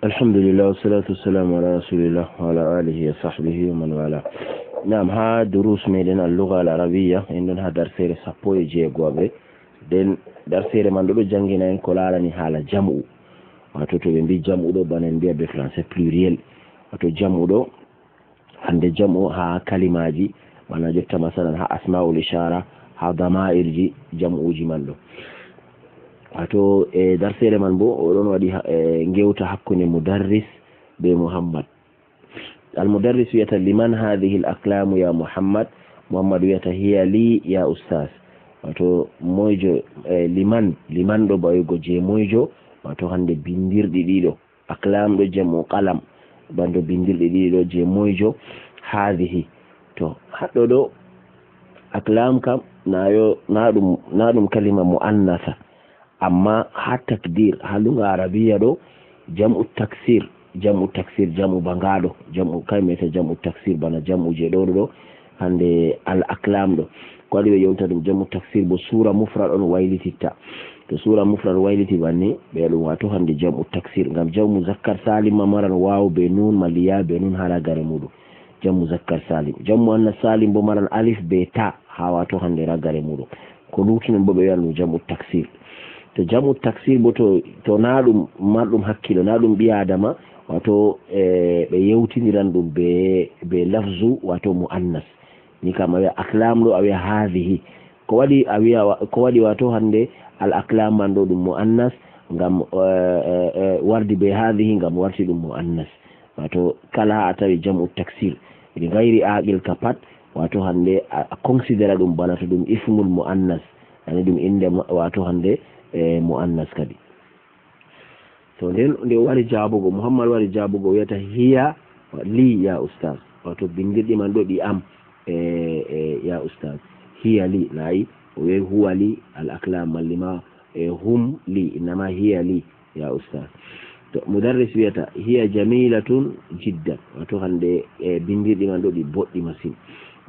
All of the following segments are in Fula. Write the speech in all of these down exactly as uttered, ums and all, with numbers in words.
Alhamdulillah, wassalatu wassalamu ala rasulillah wa ala alihi wa sahbihi wa man wala. Naam, ha durus meɗen al-lugha al-arabiyya, en ɗon ha darseere sappo e jeegoɓe. Den darseere man ɗo, ɗo jangina en ko larani hala jam'u. Wato to ɓe mbi jam'u ɗo, bana en mbiya be français pluriel. Wato jam'u ɗo, hande jam'u ha kalimaji, bana jotta masalan ha asma'ul ishara, ha dama'irji, jam'uji man ɗo. Wato e darseere man bo, o ɗon waɗi ha-, e ngewta hakkunde mudarris be Muhammad. Al mudarris wiyata, "Liman hadhihi al aqlamu ya Muhammad?" Muhammad wiyata, "Hiya li ya ustaz." Wato moyjo, e liman, liman ɗo ba wi'ugo je moyjo, wato hande bindirɗi ɗiɗo. Aqlam ɗo jam'u qalam, bana bindirɗi ɗiɗo je moyjo, hadhihi. To, haɗɗo ɗo, aqlam kam, na yo, na ɗum, na ɗum kalima mu'annasa. Amma ha takdir, ha luga arabiya ɗo, jam'u taksir, jam'u taksir, jam'u bangaɗo, jam'u kaymeta, jam'u taksir, bana jam'u je ɗo ɗo, hande al aqlam ɗo. Ko waɗi ɓe yonta ɗum jam'u taksir bo, sura mufrad on waylititta. To sura mufrad wayliti banni, ɓe ɗum wato hande jam'u taksir. Ngam jam'u muzakkar salim ma maran wawu be nun, maliya be nun ha ragare muɗum. Jam'u muzakkar salim. Jam'u muannas salim bo maran alif be ta ha wato hande ragare muɗum. Ko lutunon bo ɓe wi'an ɗum jam'u taksir. To jam'u taksir bo to, to na ɗum marɗum hakkilo, na ɗum ɓi Adama, wato, e, ɓe yewtiniran ɗum be, be lafzu, wato muannas. Ni kam a wi'a aklam ɗo, a wi'a hadhihi. Ko waɗi a wi'a wa-, ko waɗi wato hande al aklam man ɗo ɗum muannas, ngam, e, e, e, wardi be hadhihi ngam warti ɗum muannas. Wato kala a tawi jam'u taksir, li ghairi aqil ka pat, wato hande a, a considera ɗum bana to ɗum ismul muannas, yani ɗum inde mu-, wato hande, e, muannas kadi. To nden nde o wari jabugo, Muhammad wari jabugo, o wiyata, "Hiya li ya ustaz." Wato bindirɗi man ɗo ɗi am, e, e, ya ustaz. "Hiya li", nayi, o wi'ay, "Huwa li al aklam", malli ma, e, "Hum li", innama "Hiya li ya ustaz." To mudarris wiyata, "Hiya jamilatun jiddan." Wato hande, e, bindirɗi man ɗo ɗi boɗɗi masin.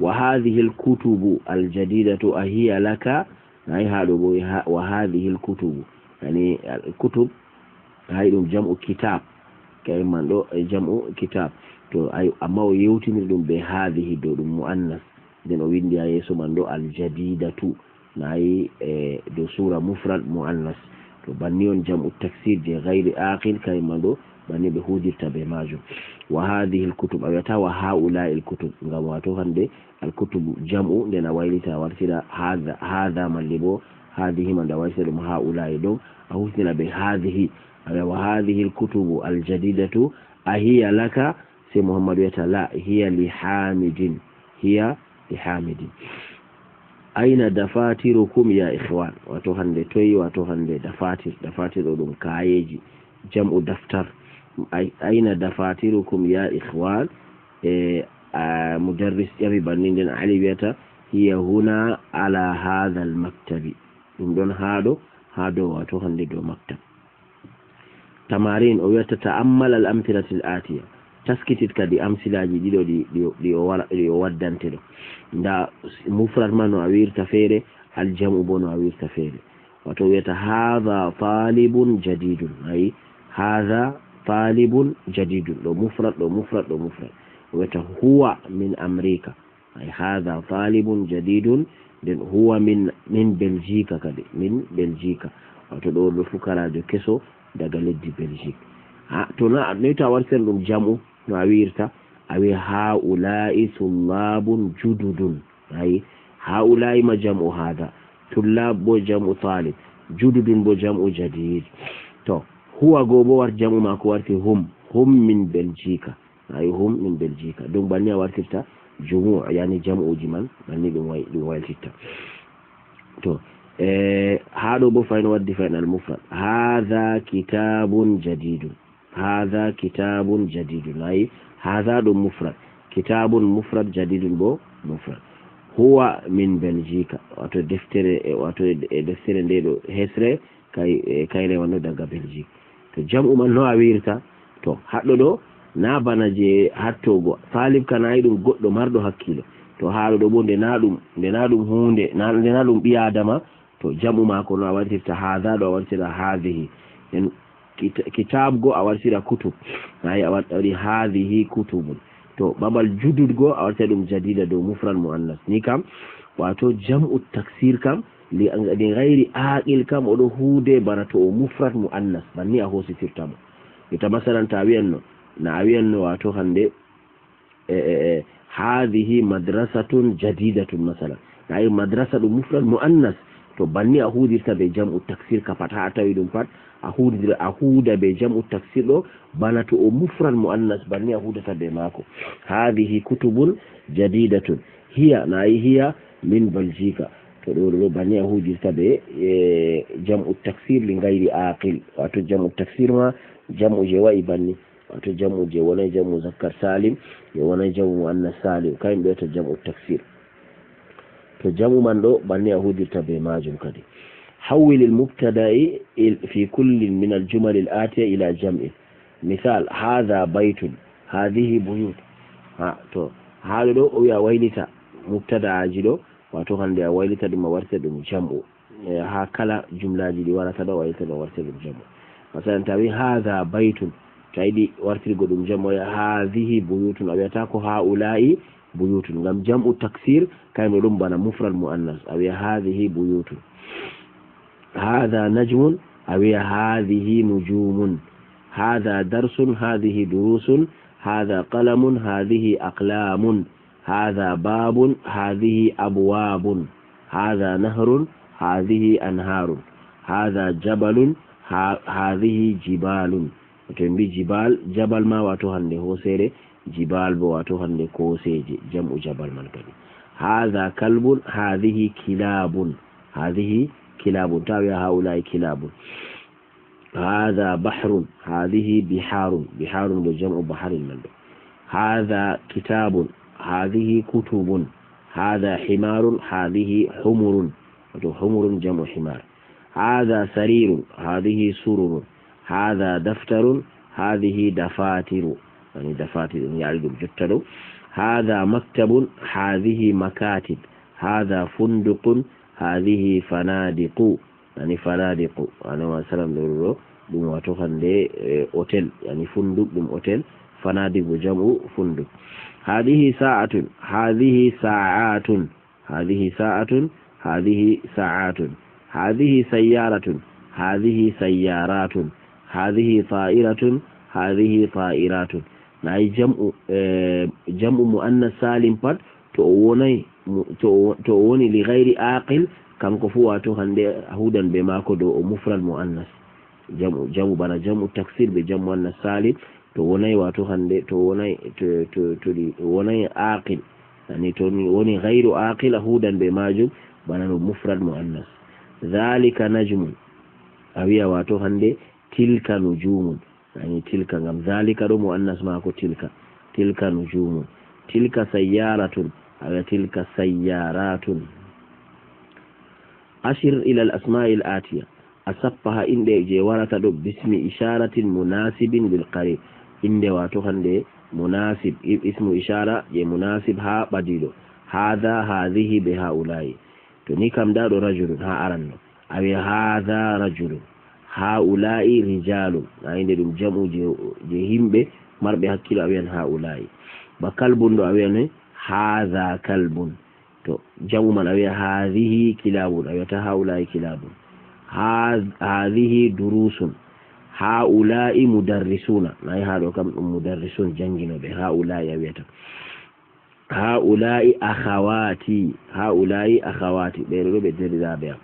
"Wa hadhihi al kutubu al jadidatu a hiya laka." Nayi ha ɗo bo, ha, "Wa hadhihi al kutubu." Yani al kutub, hay ɗum jam'u kitab. Kay man ɗo, e, jam'u kitab. To ay, amma o yewtiniri ɗum be hadhihi, dow ɗum muannas. Nden o windi ha yeso man ɗo al jadidatu. Nayi, e, dow sura mufrad muannas. To banni on jam'u taksir je ghairi aqil, kay man ɗo, banni ɓe hudirta be majum. "Wa hadhihi al kutub", a wiyata "wa haula'i al kutub", ngam wato hande al kutubu jam'u, nden a waylita, a wartira hadha, hadha malli bo hadhihi man, nda waylita ɗum haula'i ɗon, a husnina be hadhihi. A wi'a, "Wa hadhihi al kutubu al jadidatu a hiya laka?" Sai Muhammad wiyata, "La, hiya li Hamidin, hiya li Hamidin." "Aina dafatirukum ya ikhwan?" Wato hande toy, wato hande dafatir, dafatir ɗo ɗum kayeji, jam'u daftar. "Ai-, aina dafatirukum ya ikhwan?" E, a, mudarris ƴami banni, nden Ali wiyata, "Hiya huna ala hadha al maktabi." Ɗum ɗon ha ɗo, ha dow, wato hande dow maktab. Tamarin, o wiyata, "Ta'ammal al amthilati al atiya." Taskitit kadi amsilaji ɗiɗo ɗi, ɗi, ɗi o wara, ɗi o waddante ɗo. Nda mufrad ma no a wirta feere, al jam'u bo no a wirta feere. Wato wiyata, "Hadha talibun jadidun." Ayi, "Hadha talibun jadidun." Ɗo mufrad, ɗo mufrad, ɗo mufrad. O wiyata, "Huwa min Amrika." Ay, "Hadha talibun jadidun." Nden, "Huwa min, min Belgique" kadi, "min Belgique." Wato ɗo, ɗo fukarajo keso daga leddi Belgique. Ha, to na, noy to a wartiran ɗum jam'u, no a wi'irta? A wi'a, "Haula'i tullabun jududun." Ay, "Haula'i" ma jam'u hadha. Tullab bo jam'u talib. Jududun bo jam'u jadid. To, "huwa" go bo war jam'u mako warti "hum." "Hum min Belgique." Ay, "hum min Belgique." Donc, banni a wartirta jumu', yani jam'uji man, banni ɗum way-, ɗum wayltitta. To, e, ha ɗo bo fayno waddi fayno al mufrad. "Hadha kitabun jadidun." "Hadha kitabun jadidun." Ay, "hadha" ɗum mufrad. "Kitabun" mufrad, "jadidun" bo mufrad. "Huwa min Belgique." Wato deftere, e, wato e, e deftere nde ɗo hesre, kay, e, kayre wonno daga Belgique. To jam'u man no a wirta? To, haɗɗo ɗo, na bana je hattogo. Talib kana ay ɗum goɗɗo marɗo hakkilo. To haɗo ɗo bo, nde na ɗum, nde na ɗum hunde, na, nde na ɗum ɓi Adama, to jam'u mako no a wartirta? Hadha ɗo a wartira hadhihi. En, kita-, kitab go a wartira kutub. Ay, a wat-, a waɗi haadihi kutubun. To babal judud go a wartira ɗum jadida dow mufrad muannas. Ni kam, wato jam'u taksir kam, li, li gayri aqil kam, oɗo huude bana to o mufrad muannas. Banni a hositirta mo. Ita masalan, ta wiyanno, na a wiyanno wato hande, e, e, e, haadihi madrasatun jadidatun, masalan. Na a yi madrasa ɗum mufrad muannas, to banni a huudirta be jam'u taksir ka pat, ha a tawi ɗum pat, a huudira, a huuda be jam'u taksir ɗo, bana to o mufrad muannas, banni a huudata be maako. Haadihi kutubun jadidatun. Hiya, na a yi hiya min Baljika. To ɗo, ɗo, ɗo, banni a huudirta be, e, jam'u taksir li gayri aqil. Wato jam'u taksir ma, jam'u je wa'i banni. Wato jam'u je wonay jam'u muzakkar salim, je wonay jam'u muannas salim, kayum ɓe to jam'u taksir. To jam'u man ɗo, banni a huudirta be majum kadi. Hawwil al mubtada'i il-, fi kullin min al jumal al atiya ila jam'in. Misal, hadha baytun, hadhihi buyut. Ha, to, ha ɗo ɗo, o wi'a waylita mubtada'aji ɗo, wato hande a waylita ɗum, a warta ɗum jam'u. E, ha kala jumlaji ɗi warata ɗo, a waylita ɗum, a warta ɗum jam'u. Masalan, tawi hadha baytun, to a yiɗi wartirgo ɗum jam'u, a wi'a hadhihi buyutun, a wi'ata ko haula'i buyutun. Ngam jam'u taksir, kayno ɗum bana mufrad muannas, a wi'a hadhihi buyutun. Hadha najmun, a wi'a hadhihi nujumun. Hadha darsun, hadhihi durusun. Hadha qalamun, hadhihi aqlamun. Hadha babun, hadhihi abwabun. Hadha nahrun, hadhihi anharun. Hadha jabalun, ha-, hadhihi jibalun. Wato en mbi jibal, jabal ma wato hande hosere, jibal bo wato hande koseje, jam'u jabal man kadi. Hadha kalbun, hadhihi kilabun. Hadhihi kilabun. Ta wi'a haula'i kilabun. Hadha bahrun, hadhihi biharun. Biharun bo jam'u baharin man ɗo. Hadha kitabun, hadhihi kutubun. Hadha himarun, hadhihi humurun. Wato humurun jam'u himar. Hadha sarirun, hadhihi sururun. Hadha daftarun, hadhihi dafatiru. Yani dafatir ɗum yaari ɗum jotta ɗo. Hadha maktabun, hadhihi makatib. Hadha funduqun, hadhihi fanadiqu. Yani fanadiqu. Ani masalan ɗo ɗo ɗum wato hande, eh, hotel. Yani funduk ɗum hotel. Fanadiqu jam'u funduk. Hadhihi sa'atun, hadhihi sa'atun. Hadhihi sa'atun, hadhihi sa'atun. Hadhihi sayyaratun, hadhihi sayyaratun. Hadhihi ta'iratun, hadhihi ta'iratun. Na a yi jam'u, eh, jam'u muannas salim pat, to o wonay mu-, to o, to o woni li gayri aqil, kanko fu wato hande a hudan be mako dow o mufrad muannas. Jam'u, jam'u bana jam'u taksir be jam'u muannas salim, to wonay wato hande, to wonay, to, to, to ɗi wonay aqil. Yani to ni woni gayru aqil a hudan be majum, bana no mufrad muannas. Dhalika najmun. A wi'a wato hande tilka nujumun. Yani tilka ngam dhalika ɗo muannas mako tilka. Tilka nujumun. Tilka sayyaratun. A wi'a tilka sayyaratun. Ashir ila al asma'il atiya. A sappa ha inɗe je warata ɗo bismi isharatin munasibin lil qarib. Inde wato hande munasib, i-, ismu ishara je munasib ha ɓadiɗo. Hadha, hadhihi be haula'i. To ni kam da ɗo rajulun ha aranno. A wi'a hadha rajulun. Haula'i rijalun. A inde ɗum jam'u je, je himɓe marɓe hakkilo a wi'an haula'i. Ba kalbun ɗo a wi'an hadha kalbun. To jam'u man a wi'a hadhihi kilabun, a wi'ata haula'i kilabun. Ha-, hadhihi durusun. Haula'i mudarrisuna. Nayi ha ɗo kam ɗum mudarrisun janginoɓe. Haula'i a wi'ata. Haula'i akhawati. Haula'i akhawati. Ɓe ɗo ɓe derɗiraaɓe am.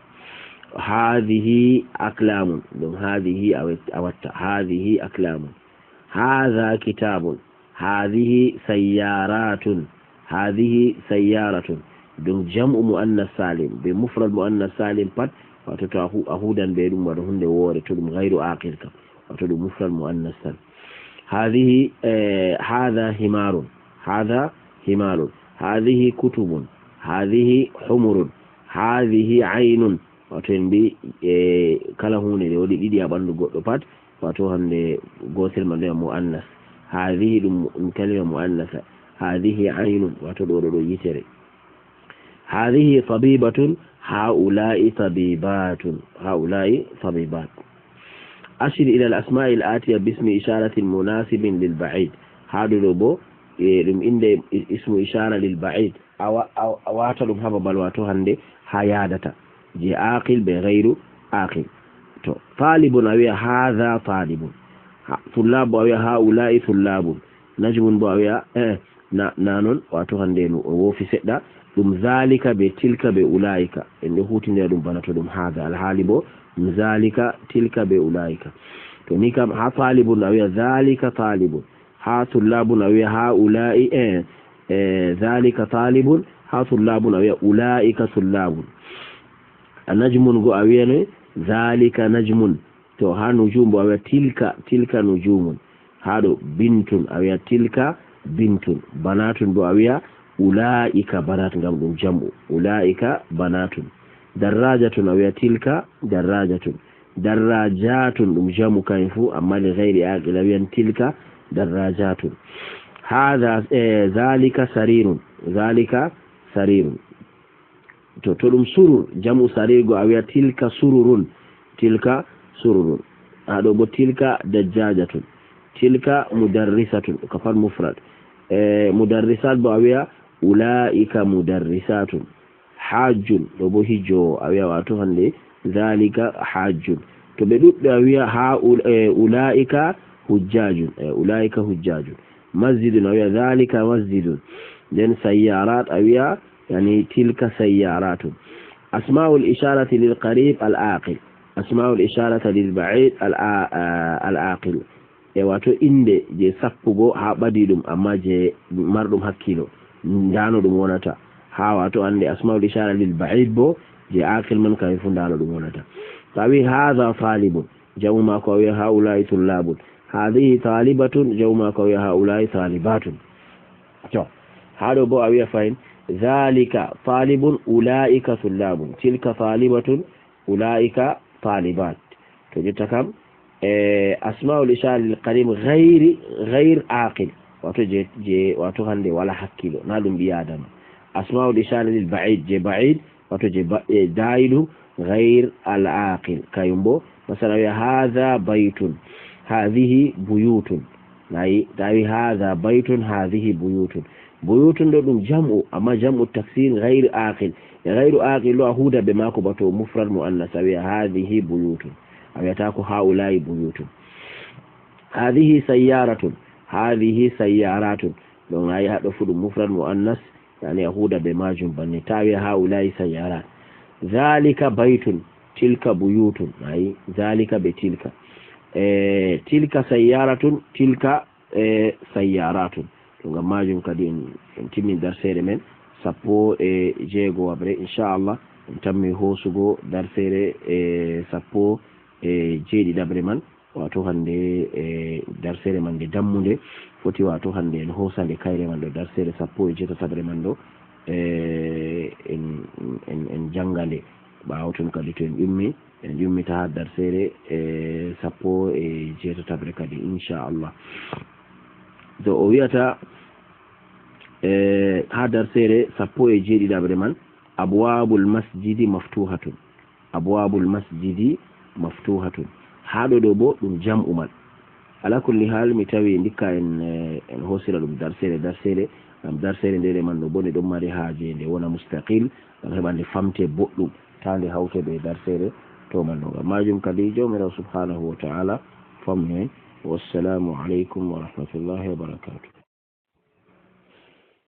Hadhihi aklamun. Ɗum hadhihi a wet-, a watta. Hadhihi aklamun. Hadha kitabun. Hadhihi sayyaratun. Hadhihi sayyaratun. Ɗum jam'u muannas salim. Be mufrad muannas salim pat. Wato to a hu-, a hudan be ɗum waɗa hunde woore to ɗum gayru aqil kam. Wato ɗum mufrad muannas tan. Hadhihi, eh, hadha himarun. Hadha himarun. Hadhihi kutubun. Hadhihi humurun. Hadhihi aynun. Wato en mbi, eh, kala hunde nde woni ɗiɗi ha ɓandu goɗɗo pat, wato hande gotel man ɗo muannas. Hadhihi ɗum, ɗum kalima muannasa. Hadhihi aynun, wato ɗo, ɗo, ɗo yitere. Hadhihi tabibatun, haula'i tabibatun. Haula'i tabibat. Ashir ila al asma'i al atiya bismi isharatin munasibin lil ba'id. Haa ɗo ɗo bo, e, ɗum innde is-, ismu ishara lil ba'id. A wa-, a, a wata ɗum haa babal wato hande haa yadata. Je aqil be ghairu aqil. To, talibun a wi'a hadha talibun. Ha, tullabu a wi'a haula'i tullabun. Najmun bo a wi'a, eh, na, na non, wato hande no o wofi seɗɗa. Ɗum zalika be tilka be ulaika. En ɗo hutindira ɗum bana to ɗum hadha. Alhaali bo, ɗum zalika, tilka be ulaika. To ni kam, ha talibun a wi'a zalika talibun. Ha tullabun a wi'a haula'i, eh, eh, zalika talibun. Ha tullabun a wi'a ulaika tullabun. A najmun go a wi'a ne, zalika najmun. To, ha nujum bo a wi'a tilka, tilka nujumun. Ha ɗo bintun, a wi'a tilka bintun. Banatun bo a wi'a ula'ika banat, ngam ɗum jam'u. Ula'ika banatun. Darrajatun, a wi'a tilka darrajatun. Darrajatun ɗum jam'u kayen fu, amma li ghairi aqil a wi'an tilka darrajatun. Hadha, eh, zalika sarirun. Zalika sarirun. To, to ɗum surur, jam'u sarir go a wi'a tilka sururun, tilka sururun. Ha ɗo bo tilka dajjajatun, tilka mudarrisatun, ko pat mufrad. E, mudarrisat bo a wi'a ula'ika mudarrisatun. Hajjun, ɗo bo hijjowo, a wi'a wato hande zalika hajjun. To ɓe ɗuɗɗe a wi'a ha ul-, e, ula'ika hujjajun, e, ula'ika hujjajun. Masjidun a wi'a zalika masjidun. Nden sayyarat a wi'a, yani, tilka sayyaratun. Asma'ul isharati lil qarib al aqil. Asma'ul isharati lil ba'id al a-, a-, al aqil. E wato innde je sappugo ha ɓadi ɗum, amma je marɗum hakkilo. Ndano ɗum wonata. Ha wato hande asma'ul ishara lil ba'id bo, je aqil man kayen fu ndano ɗum wonata. To a wi'i hadha talibun. Jam'u maako a wi'a haula'i tullabun. Hadhihi talibatun, jam'u maako a wi'a haula'i talibatun. To, ha ɗo bo a wi'a fahin, zalika talibun, ula'ika tullabun. Tilka talibatun, ula'ika talibat. To jotta kam, e, asma'ul ishara lil qarib ghairi, ghair aqil. Wato je, je, wato hande wala hakkilo. Na ɗum ɓi Adama. Asma'ul ishara lil ba'id, je ba'id, wato je ba-, e, dayiɗum, ghair al aqil. Kayum bo, masala wi'a, hadha baytun, hadhihi buyutun. Nayi, tawi hadha baytun, hadhihi buyutun. Buyutun ɗo ɗum jam'u, amma jam'u taksir ghair aqil. E ghairu aqil ɗo a huda be mako bato mufrad muannas, a wi'a hadhihi buyutun. A wi'ata ko haula'i buyutun. Hadhihi sayyaratun, hadhihi sayyaratun. Ɗon ayi haɗo fu ɗum mufrad muannas, yani a huda be majum banni. Tawi haula'i sayyarat. Zalika baytun, tilka buyutun. Ayi, zalika be tilka. E, tilka sayyaratun, tilka, e, sayyaratun. To ngam majum kadi en, en timmin darseere men sappo e jeego waɓre, inchallah. En tammi hoosugo darseere, e, sappo e jeeɗiɗaɓre man. Wato hande, e, darseere man nde dammunde, foti wato hande en hoosa nde kayre man ɗo, darseere sappo e jeetataɓre man ɗo, e, en, en, en janga nde. Ɓaawo tun kadi to en ƴummi, en ƴummita ha darseere, e, sappo e jeetataɓre kadi, inchallah. To o wi'ata, e, ha darseere sappo e jeeɗiɗaɓre man, abwabul masjidi maftuhatun. Abwabul masjidi maftuhatun. Ha ɗo ɗo bo ɗum jam'u man. Ala kulli hal, mi tawi ndikka en, eh, en hosira ɗum darseere, darseere, ngam darseere nde, nde man ɗo bo nde ɗon mari haaje nde wona mustaqil, ngam heɓa nde famte boɗɗum, ta nde hawte be darseere to man ɗo. Ngam majum kadi Jawmiraawo subhanahu wa ta'ala famnu en. Wassalamu alaikum wa rahmatullahi wa barakatuh.